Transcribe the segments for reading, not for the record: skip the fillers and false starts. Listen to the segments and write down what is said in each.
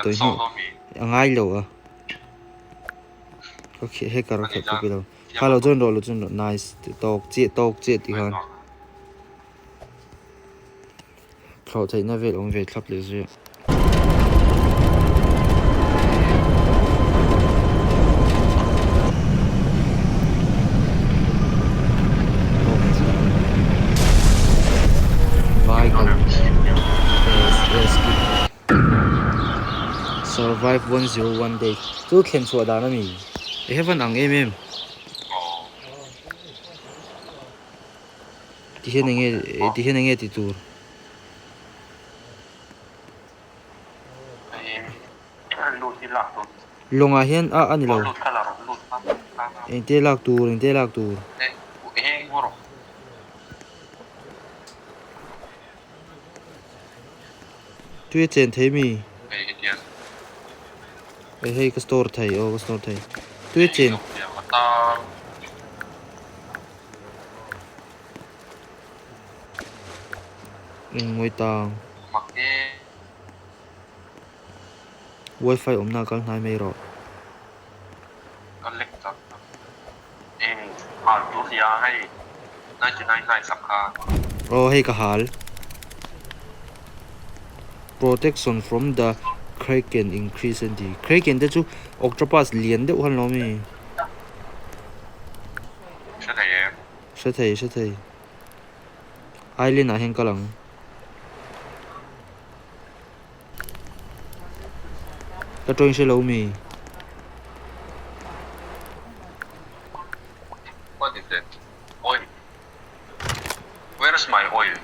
Tawih hnu a ngai lo a ka kheh hacker a khelh pawh lo kha lo join rawh lo join rawh nice tawk chiah tawk chiah tih khan thlawh theihna vel awm ve thlap leh zui a. Vai kal Survive 101 day chu thlen chhuah dan a ni. I heaven ang em em. Ti hian enge ti hian enge ti tur. Lawngah hian a a ni lo. Engte lak tur engte lak tur. Tui a chen thei mi? Hei hei ka store thei aw ka store thei. Tui a chen. Engmawi tang. Wifi awmna kal hnai mai rawh. Aw hei ka hal. Protection from the kraken increase an ti. Kraken te chu octopus lian deuh khan lo mi. Hre thei hre thei. Island ah hian kal ang. Ka tawng hre lo mi? What is that? Oil. Where is my oil?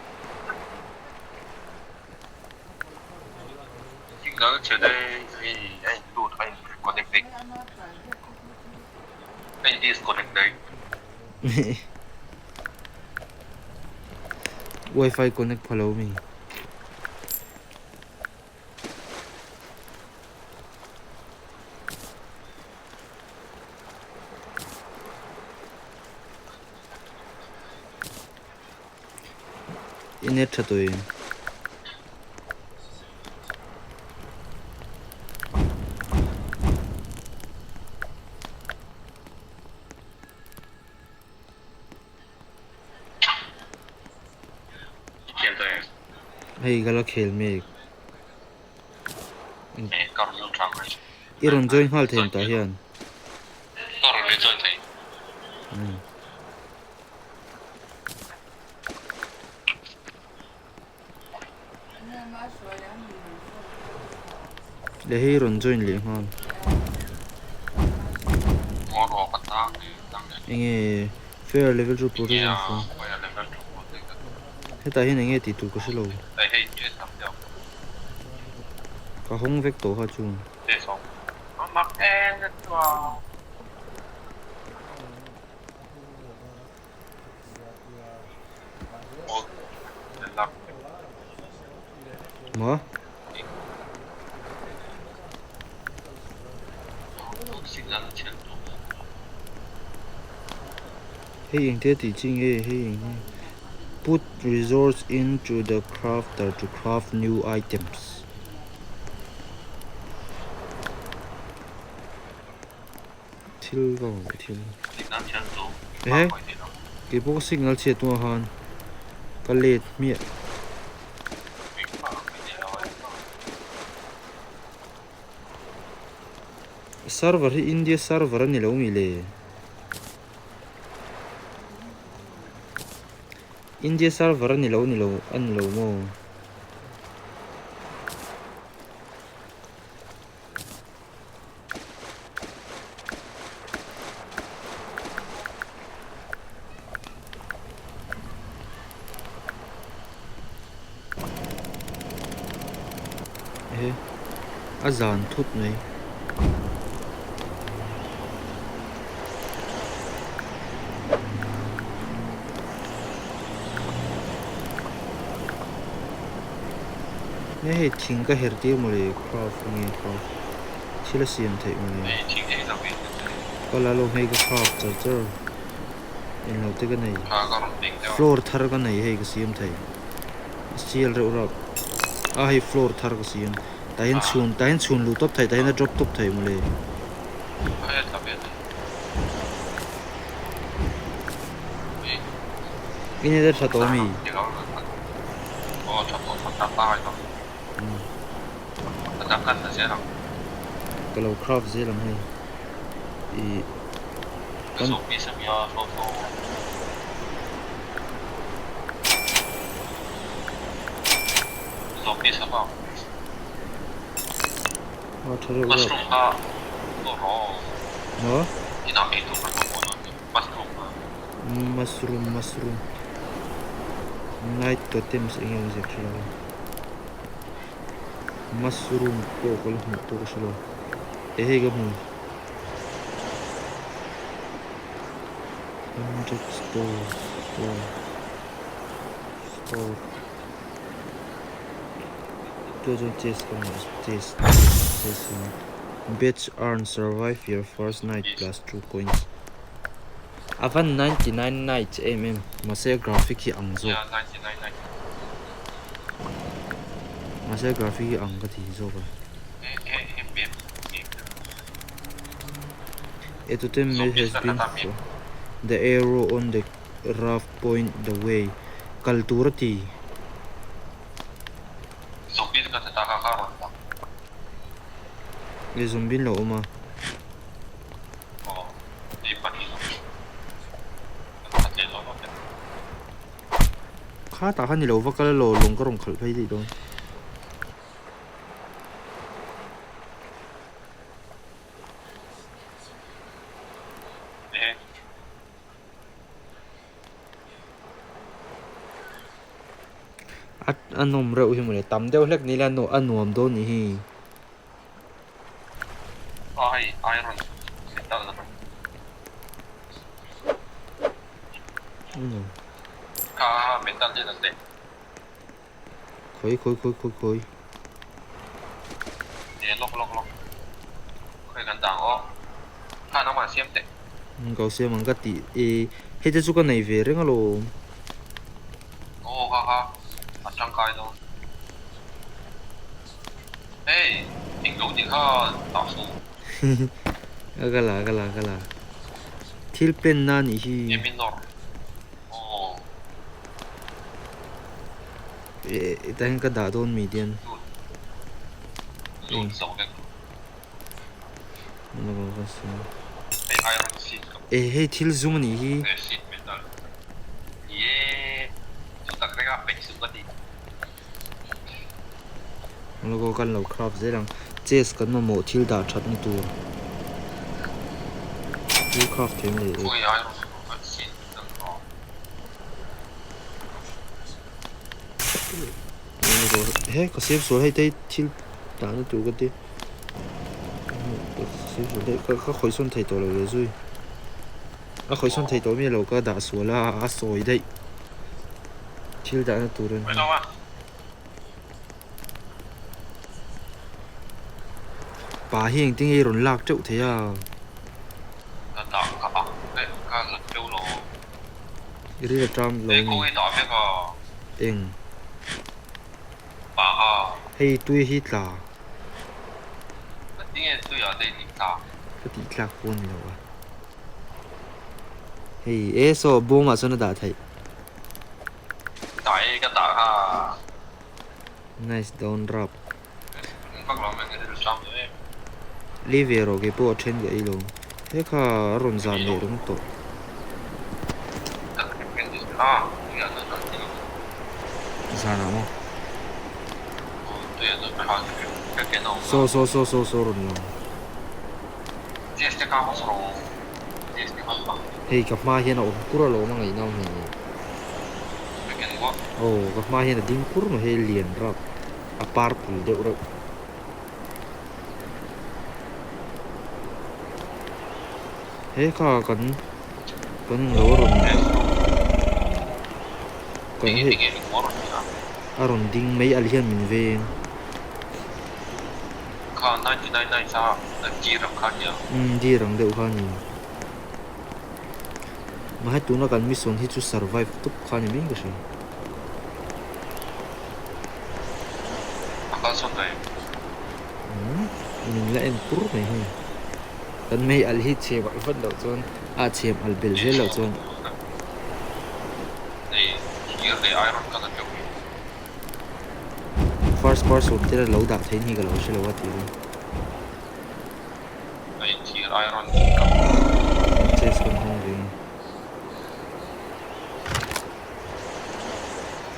Signal chhe de hei a in lut a in connect daih. A in disconnect daih. Wifi connect pha lo mi? I net tha tawh em? Hei ka la khel mek. I rawn join nghal thei ang tah hian. Leh hei rawn join leh nghal. Enge fair level chu protection from hetah hian enge tih tur ka hre lo. Ka hawng vek tawh kha chu. Maw? Hei engte tih chi nge hei eng hi put resource into the crafter to craft new items. Thil ka mamawh thil. Ehe kei pawh ka signal chhiat hnuah khan ka let hmiah. Server hi India server a ni lo mi le? India server a ni lo ni lo a ni lo maw? Ehe a zan thut mai. Hei thing ka her tir mawle craft nge craft thil a siam theih mawle ka la lawm hei ka craft char char englo te ka nei floor thar ka nei hei ka siam thei a sial reuh rap a hei floor thar ka siam. Tah hian chhun tah hian chhun luh tawp theih tah hian a drop tawp theih mawle. I net a tha tawh ami? Ka lo craft zel ang hei. Ih kan. A tha reuh reuh. Maw? Mushroom mushroom night totems eng emaw zir hre lo mushroom pawh ka la hmuh pawh ka hre lo e hei ka hmu hundred store store store chu chuan chest ka hmu chest chest bets earn survive your first night plus 2 coins. A van 99 nights em em mahse a graphic hi ang zawk. Mahse a graphic hi ang ka ti zawk a. A totem has been the arrow on the rough point the way kal tur a ti. E zombie an lo awm a. Kha tah khan ni lo va kal elaw lawng ka rawn khalh phei daih dawn. A a nawm reuh hi mawle tam deuh hlek ni ila a nuam dawn nih hi. Ai iron metal na Kha metal te nan nei. Khawi khawi khawi khawi khawi. E lawk lawk lawk. Khawi kan dang aw. Kha nangmah siam teh. Ka siam ang ka tih e hei te chu ka nei ve reng alawm. Aw kha kha a tangkai dawn. Hey eng lo tih kha tah suh. Ka la ka la ka la. Thil pen na nih hi. Nge min nawr. Aw. E tah hian ka dah dawn mi dian. Lut zo vek. Hei iron sheet ka. E hei thil zum anih hi. Sheet metal. Ye chu tak reng a peih suh ka ti. Logo kan lo craft zel ang. Chest kan mamawh thil dah that na tur. Thil craft thei mai e. He ka siam sual hei te thil dah na tur ka ti. Ka siam sual daih ka khawih sawn thei tawh lo le zui. A khawih sawn thei tawh miah lo ka dah sual a a sawi daih. Thil dahna tur a ni. Pa hi engtin nge i rawn lak teuh thei a? Ka dah ka ang eh ka la teuh lo. I ril a ṭam lo ni. Eng. Pa kha. Hei tui hi tla. Engtin nge tui ah te i tih tlak? Ka tih tlak pawh a ni lo a. Hei e saw bawngah chuan a dah theih. Dah e ka dah kha. Nice down rap. Vak lo mai rilru hrang deuh em. Li ve rawh kei pawh a then ka ei lo. He kha a rawn zan leh ringawt tawh. Zanah maw? Saw saw saw saw saw rawn lang. Hei ka hma hian a awm kur alawm a ngaihna awm hei ni. Aw ka hma hian a ding kur mai hei lian rap a purple deuh reuh. He kha kan kan englo a rawn kan hei a rawn ding mai al hian min veng. Umm deer ang deuh kha a ni. Mahse tuna kan mission hi chu survive tawp kha a ni mai ka hria. Min la en kur mai hei. Kan mei alh hi chhem alh vat loh chuan a chhem alh belh zel loh chuan. First person te lo dah theih ni ka lo hre lo a tih chu. Chest kan hawng ve nge.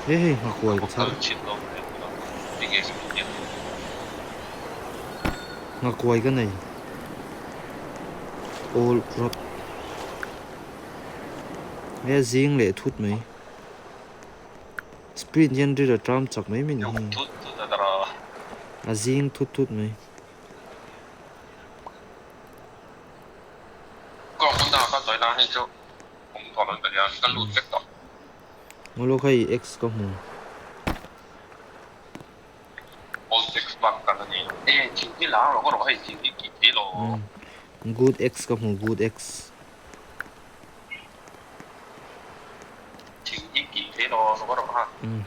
He hei nghakuai ka chhar. Nghakuai ka nei. Old rod. He zing leh thut mai. Sprint hian ril a tram chak mai mai ni hi. A zing thut thut mai. Ngawlo kha i ex ka hmu. Good ex ka hmu good ex.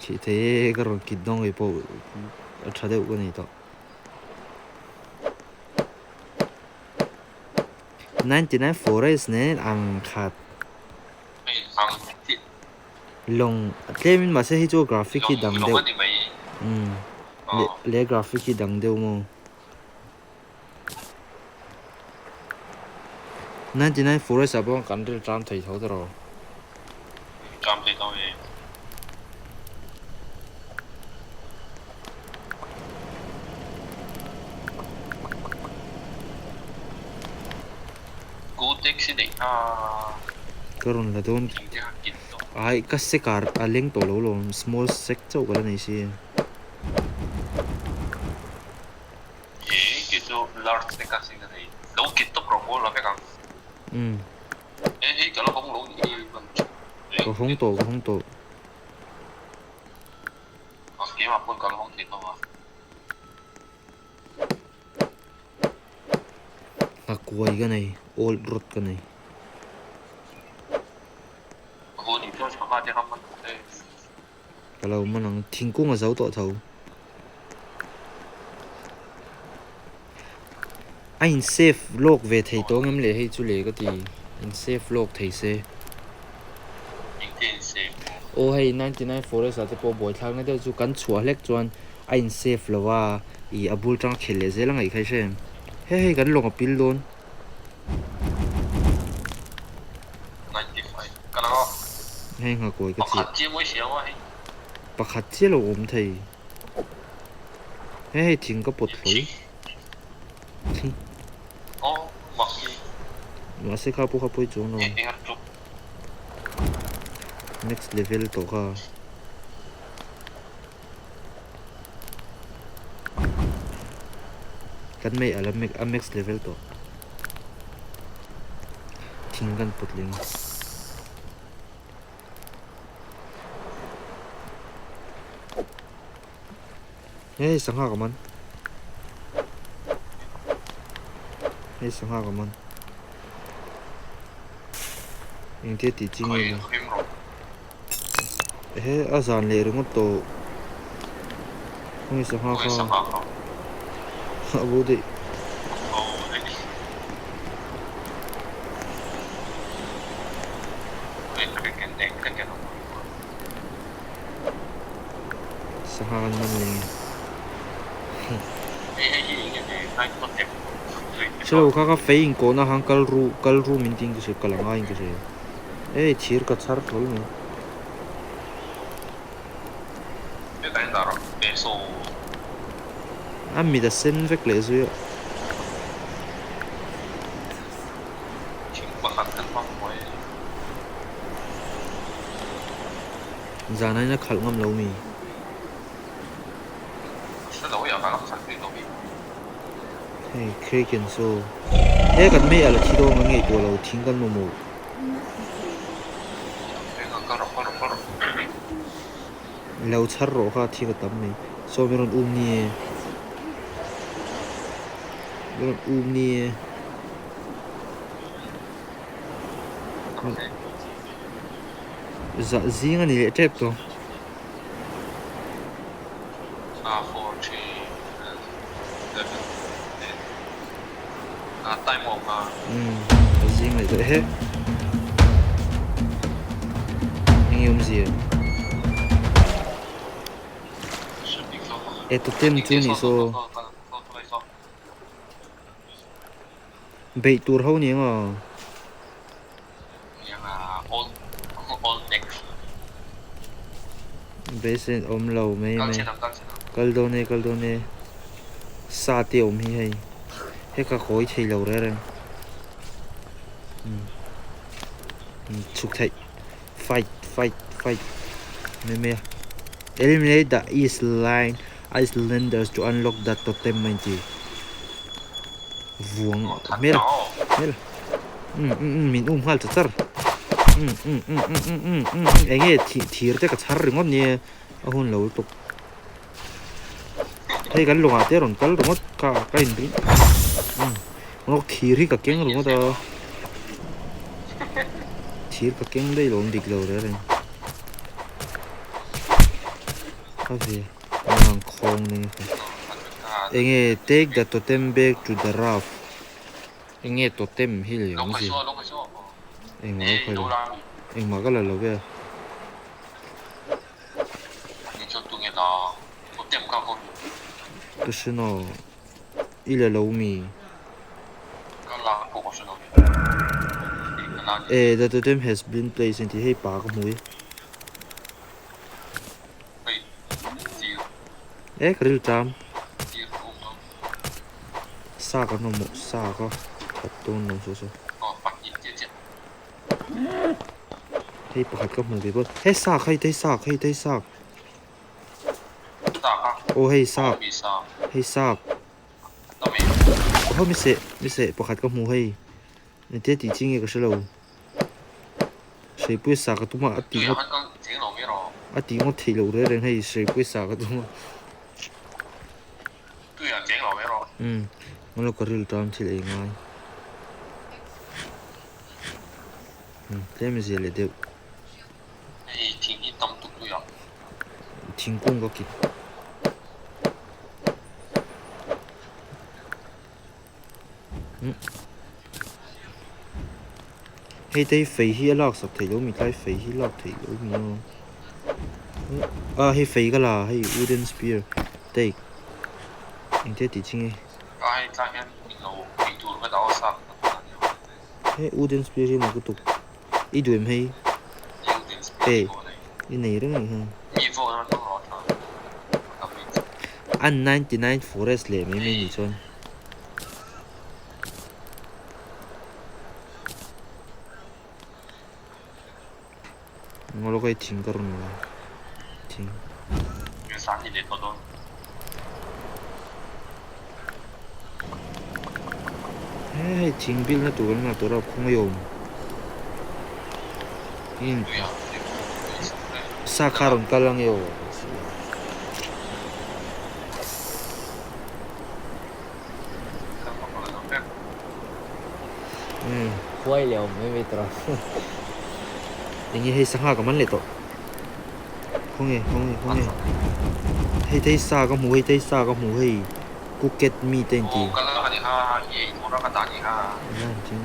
Thih thei e ka rawn kit dawng ngei pawh a tha deuh ka nei tawh. 99 forest nen ang khat. Lawng tlem in mahse hei chu graphic hi dang deuh umm leh graphic hi dang deuh maw. 99 forest ah pawh kan ril tram thei tho tawh. Tram thei tho e. Ka rawn la dawn ai ka sekar a leng tawh lo lawm small sek chauh ka la nei si. Umm ka hawng tawh ka hawng tawh. A kuai ka nei, old rod ka nei. Ka lo man ang, thingkung a zo tawh tho. A in save lawk ve thei tawh ngem le hei chu le ka ti, in save lawk thei se. Aw hei 99 forest ah te pawh buaithlak na deuh chu kan chhuah hlek chuan a in save lo a, ih a bul tang khel leh zel a ngaih kha i hre em? Hei hei kan lawng a pil dawn. Hei nghakuai ka chiah. Pakhat chiah lo awm thei. Hei hei thing ka pawt hlawi. Mahse kha pawh kha pawi chuang lo. Next level tawh kha. Kan mei ala a max level tawh. Thing kan put leng. Hei sangha ka man. Hei sangha ka man. Engtia tih chi nge ni? Ehe a zan leh ringawt tawh. Khawnge sangha kha? A bo daih. Sangha kan man leh nge? Hre lo kha ka fei inkawhna khan kal ru kal ru min tiin ka hria kal a ngaiin ka hria. Hei thir ka chhar hlawl mai. A mit a sen vek leh zui a. Zan aiin a khalh ngam lo mi. Hei Kraken saw he kan mei a la thi dawn kan ngaihtuah lo thing kan mamawh. Lo chhar rawh kha thing a tam mai. Saw mi rawn um ni e. Mi rawn um ni e. Zah zing a ni leh tep tawh. Time awm a. Umm a zing leh daih he. Eng nge awmzia? E totem chu ni saw. Beih tur ho ni ang aw. Beisei awm lo mai mai. Kal dawn e kal dawn e. Sa te awm hi hei. He ka kawi thei lo reng reng. Chhuk theih. Fight fight fight mai mai a. Eliminate the east line Icelanders to unlock the totem a inti. Vuang hmel hmel umm umm umm min um nghal ta char umm umm umm umm umm umm umm eng nge thir te ka chhar ringawt nia a hun lo lutuk hei kan lawngah te rawn kal ringawt ka ka in ring umm rawk thir hi ka keng ringawt a thir ka keng daih lo awm dik lo reng reng a ve. Nang khawng nen kha. Enge take the totem back to the raft. Enge totem hi leh awm zia. Engmah ka khawi lo. Engmah ka la lo ve a. Ka hre naw. I la lo mi. Eh the totem has been placed in tih hei pa ka hmu e. E ka ril tam sa ka hnawmawh sa ka that dawn lo saw saw hei pakhat ka hmu ve bawk he sak hei te sak hei te sak aw hei sak hei sak aw mi seh mi seh pakhat ka hmu hei Engtia tih chi nge ka hre lo. Hreipui sa ka tum a, a tih ngawt a tih ngawt theih loh reng reng hei hreipui sa ka tum a. Umm ngaw lo ka ril tan thil ei ngai. Umm tlem zia leh deuh. Thingkung ka kit. Hei te hi fei hi a lak sak theih loh mi tlai fei hi lak theih loh mi aw ah hei fei ka la hei wooden spear take engtia tih chi nge hei wooden spear hi mak lutuk i duh em hei eh i nei reng anih kha an 99 forest leh mai mai nih chuan. Ngaw lawk hei thing ka rawn la thing. He hei thing build na tur kan nghah tur a khawngaih awm in sa kha rawn kal ange aw. Umm huai leh awm mai mai tawh a enge hei sangha ka man leh tawh khawnge khawnge khawnge hei te hi sa ka hmu hei te hi sa ka hmu hei cooked meat a inti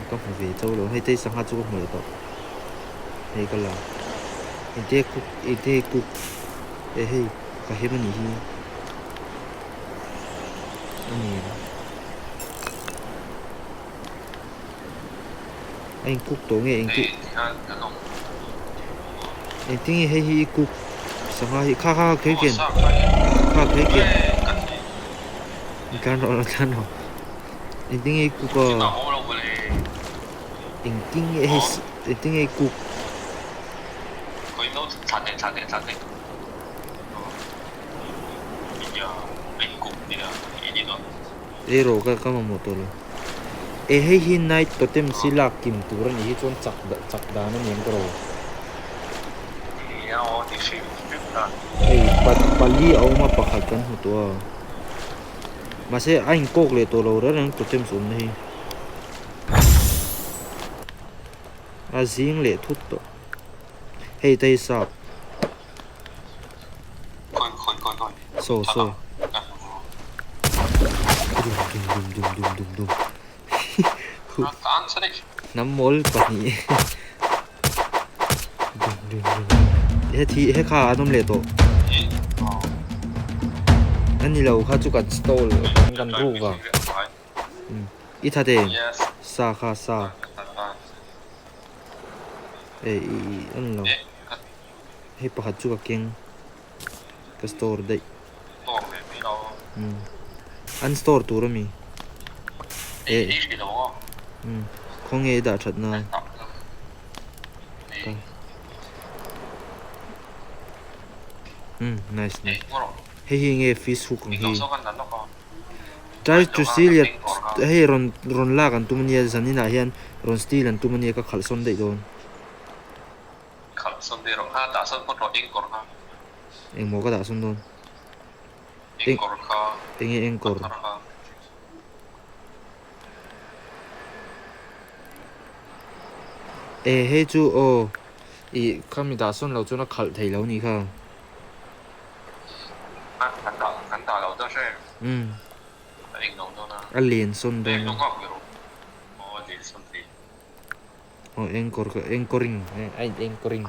ka hmu ve chauh lo hei te hi sangha chu ka hmu leh tawh hei ka la engte cook engte hei cook eh hei ka hem anih hi. A ni ang. A in cook tawh nge engti engti nge hei hi i cook sangha hi kha kha kha kher ken kha kher ken tlan rawh tlan rawh engti nge i cook a engti nge hei engti nge i cook. Ei rawh ka ka mamawh tawh lo. E hei hi night totem si lak kim tur a nih hi chuan chak chak dan a niang ka rawh. Hei pa pali a awm a pakhat kan hmu tawh a. Mahse a inkawk leh tawh lo reng reng totem awmna hi. A zing leh thut tawh. Hei te hi sap. Saw saw. Dum dum dum dum dum dum dum. Hnam mawl pahnih he thi he kha an awm leh tawh a ni lo kha chu kan stall kan ruk vang i that em sa kha sa e i a ni lo hei pakhat chu ka keng ka store daih an store tur a mi e khawnge i dah that na nice nice hei hi nge fish hook ang hi try to steal your hei rawn rawn lak an tum ania zaninah hian rawn steal an tum ania ka khalh sawn daih dawn. Khalh sawn daih rawh kha dah sawn phawt rawh engkawr kha. Engmaw ka dah sawn dawn? Engkawr kha. Enge engkawr? Athar kha. E hei chu aw i khami dah sawn lo chuan a khalh thei lo nih kha. Kan dah kan dah lo dawn hre. Umm. A eng lo dawn a. A len sawn dawn a. Aw len sawn thei. Aw anchor ka anchoring a in anchoring.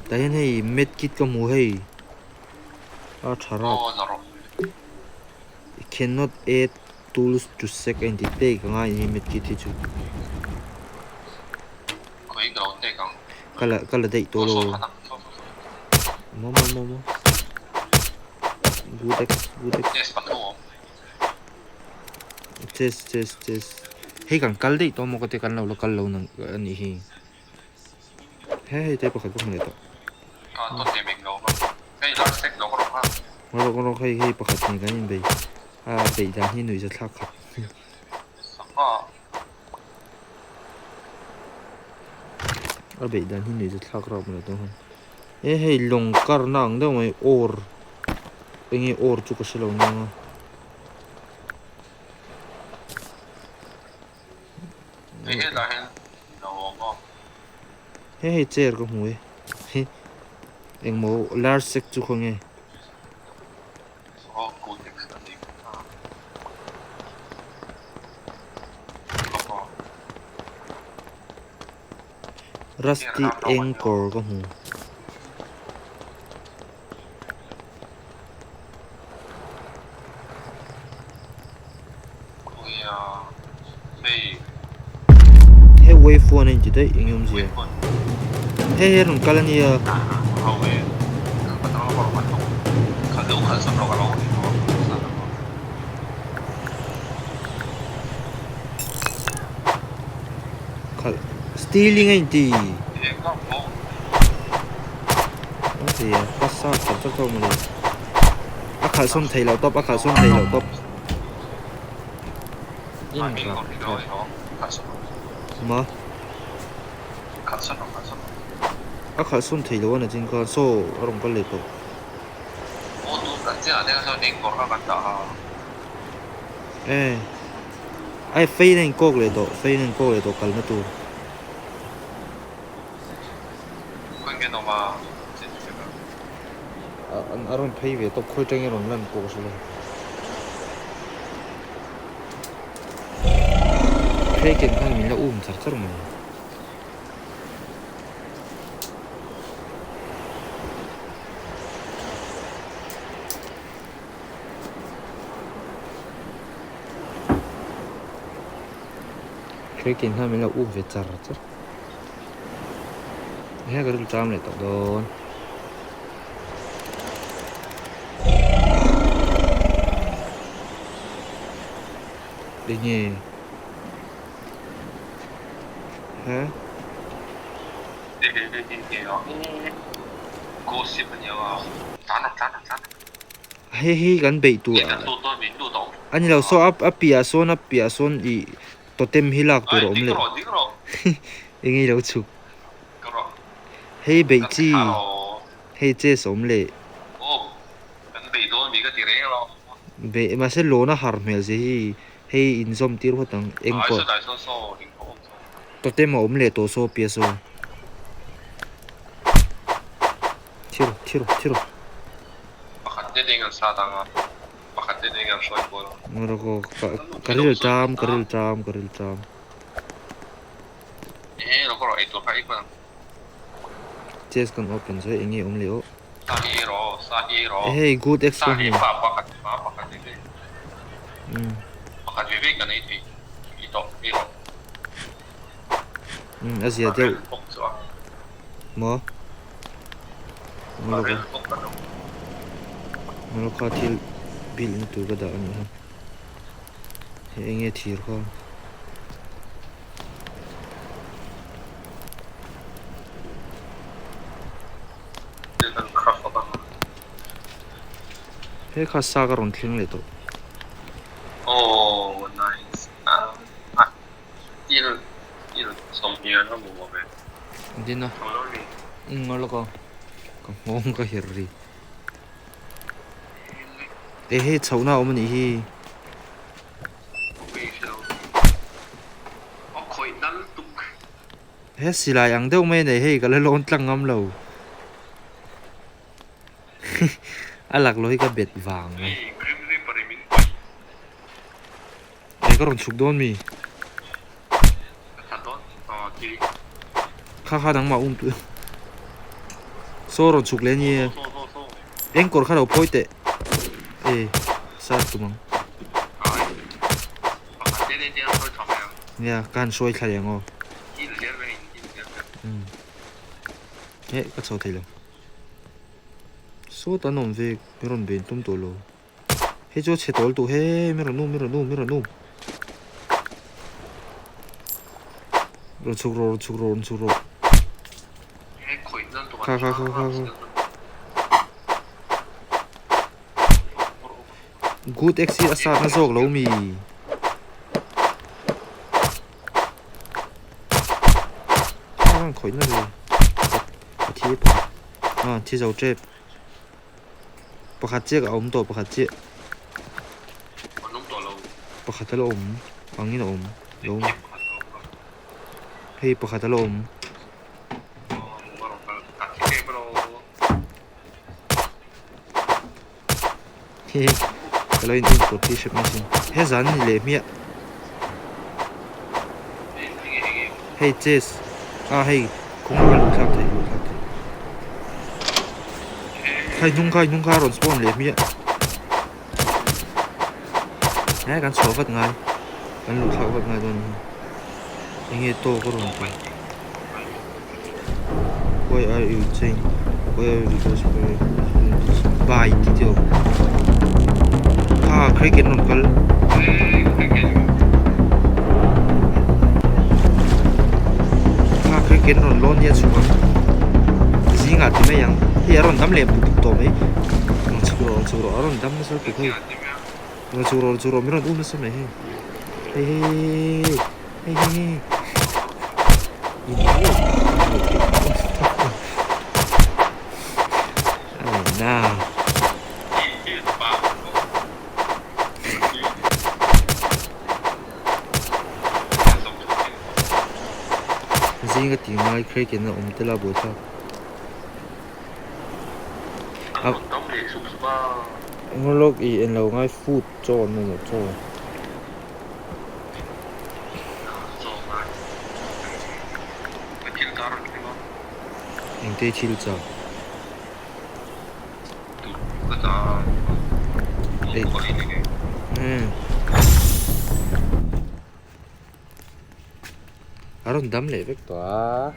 Tah hian hei med kit ka hmu hei a tha rap cannot add tools to sack a inti take a ngai a ni med kit hi chu ka la ka la daih tawh lo maw maw maw maw good ex good ex. Chest chest chest hei kan kal daih tawh maw ka ti kan lo la kal lo nang a nih hi he hei te pakhat ka hmu leh tawh rawk rawk hei hei pakhat nen kan inbei a beih dan hi nuihza thlak khat a beih dan hi nuihza thlak rap mawle tawh han e hei lawng karna ang deuh mai or enge or chu ka hre lo nia. He hei chair ka hmu e he engmaw large sek chu khawnge rusty anchor ka hmu. He wave one a inti daih eng awmzia he he rawn kal ania. Khalh stealing a inti. Ka sa char char tawh mawle a khalh sawn thei loh tawp a khalh sawn thei loh tawp in rak ma a khalh sawn thei loh a nachin khan saw a rawn kal leh tawh. E ai fei na in kawk leh tawh fei na in kawk leh tawh kalna tur. A rawn phei ve tawp khawi tangin a rawn lan pawh ka hre lo. Phei ken khan min la um char char mai. Phei ken khan min la um ve char char. He ka ril ṭam leh tawh dawn. Enge he Hei hi kan beih tur a ni lo saw a piah sawn a piah sawn ih Totem hi lak tur a awm leh eng i lo chhuk hei beih chi hei chess a awm leh beih mahse lawn a har hmel zia hi hei inzawm tir phawt ang eng pawh totem a awm leh tawh saw pia saw thi rawh thi rawh thi rawh. Morocco ka ril ṭam ka ril ṭam ka ril ṭam. Chest kan open chu eng nge awm leh aw. Hei good ex ka hmu. Umm a zia deuh maw Ngolo kha thil build na tur ka dah a nih kha hei eng nge thir kha. He kha sa ka rawn thleng leh tawh. Dina umm a lawk a ka nghawng ka herh ri e hei chhohna a awm a nih hi. He silai ang deuh mai a nei hei ka la lawn tlang ngam lo a laklawh hi ka bet vang mai. Eng ka rawn chhuk dawn mi? Kha kha nangmah um tu. Saw rawn chhuk leh ni e. Eng kawr kha lo phawi teh. E sat tum ang. Nia ka han hruai thla leh ang aw. He ka chho thei lo. Sawt an awm ve mi rawn ben tum tawh lo. Hei chu a chhe tawl duh he mi rawn um mi rawn um mi rawn um rawn chhuk rawh rawn chhuk rawh rawn chhuk rawh kha kha kha kha kha good x hi a sat na zawk lo mi a rawn khawih na ve a thi pakhat a thi zo tep. Pakhat chiah ka awm tawh pakhat chiah. An awm tawh lo. Pakhat a la awm angin a awm lo. Hei pakhat a la awm. He ka lo in en kawt hi hrep mai sin. He zan ni leh hmiah. Hei chess a hei kawng a luh thlak theih luh thlak theih. Khai hnung khai hnung kha a rawn spawn leh hmiah. He kan chhuah vat ngai kan luh thlak vat ngai dawn a ni. Enge tawk a rawn ti. Why are you chain? Why are you desperate? Bye ti tio. Kha Kraken rawn kal. Kha Kraken rawn lawn nia chhuk ang. Zingah ti mai ang. Hei a rawn dam leh puk puk tawh mai. Rawn chhuk rawh rawn chhuk rawh a rawn dam nasa lutuk hei. Rawn chhuk rawh rawn chhuk rawh min rawn um nasa mai hei. Hei hei hei hei hei hei. Zinga tih ngai Kraken a awm tel a buaithlak. Ngawlawk i enlo ngai food chaw an mamawh chaw. Engte thil chak? A rawn dam leh vek tawh a.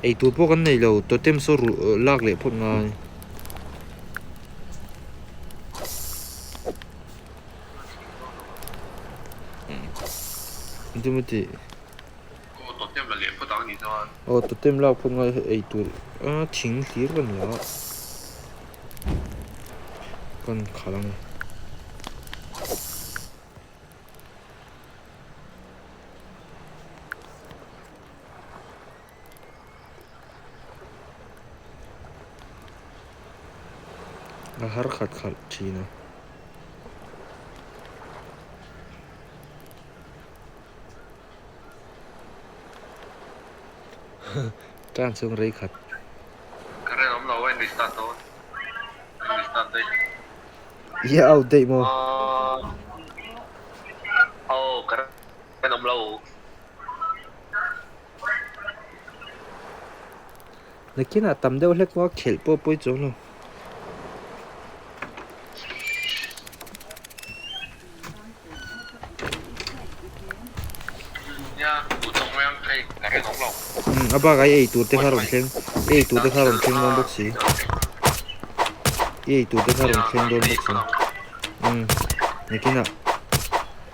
Eitur pawh kan nei lo totem saw lak leh phawt ngai. Timothy Aw totem lak phawt ngai ei tur a thing hlir ka ni a kan khalh ang e. A har khat khalh thin a. Tan chung rei khat. Ka rinawm lo a in restart dawn. I out daih maw? Aw ka rinawm lo. Nakinah tam deuh hlek maw khelh pawh pawi chuang lo. A bakah i ei tur te kha rawn thleng i ei tur te kha rawn thleng dawn bawk si i ei tur te kha rawn thleng dawn bawk si umm nakinah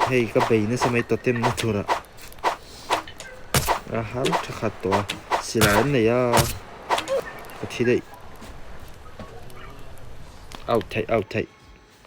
hei ka bei nasa mai totem na turah a har tha khat tawh a silai an nei a ka thi daih out theih out theih.